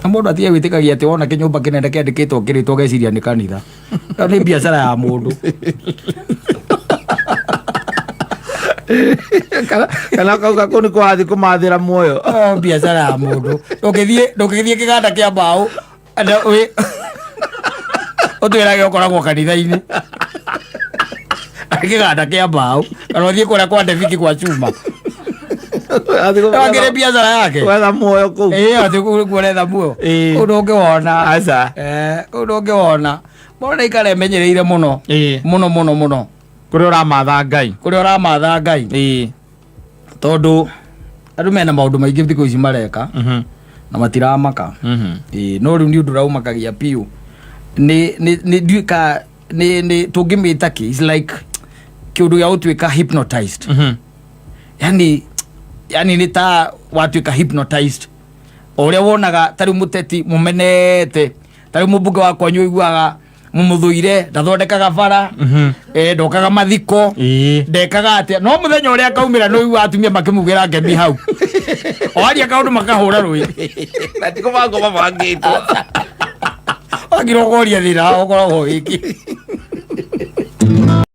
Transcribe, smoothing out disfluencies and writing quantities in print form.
Na mũndũ atige gwĩtĩkagia atĩ wona kĩnyũmba kĩnene kĩandĩkĩtwo kĩrĩtwo ũgeciria nĩ kanitha. Ĩyo nĩ biacara ya mũndũ. Kana kana kauga kũu nĩ kũrathiĩ kũmathĩra muoyo. Oh, biacara ya mũndũ. Ndũngĩthiĩ ndũngĩthiĩ kĩganda kĩa mbaũ na wĩ ũtwĩrage ũkoragwo kanitha-inĩ. Arĩ kĩganda kĩa mbaũ kana ũthiĩ kũrĩa kwa Ndebiti kwa cuma. Wangĩrĩ biacara yake. Gwetha muoyo kũu. Ĩĩ atĩ kũu nĩkuo ũretha muoyo. Ĩĩ. Kũu ndũngĩwona. Aca. Eh, kũu ndũngĩwona. Mũndũ nĩ aikare emenyereire mũno. Ĩĩ. Mũno mũno mũno. Kũrĩa ũramatha Ngai. Kũrĩa ũramatha Ngai. Ĩĩ. Tondũ andũ mena maũndũ maingĩ thikũ ici mareka na matiramaka. Ĩĩ, no rĩu nĩ ũndũ ũraumakagia biũ. Nĩ nĩ nĩ ndiũĩ ka nĩ nĩ tũngĩmĩta kĩ? It's like kĩũndũ gĩa gũtuĩka hypnotized. Yani yani nĩ ta watuĩka hypnotized. O ũrĩa wonaga ta rĩu mũteti mũmenete, ta rĩu mũmbunge wa kwanyu ũiguaga mũmũthũire, ndathondekaga bara, eh, ndokaga mathiko, Ĩĩ. ndekaga atĩa, no mũthenya ũrĩa akaumĩra nĩ ũiguaga atumia makĩmugĩra ngemi hau. O aria kaũndũ makahũra rũĩ. Na ti kũbangwo mabangĩtwo. Wagira ũkoria thĩna ũkoragwo wĩki.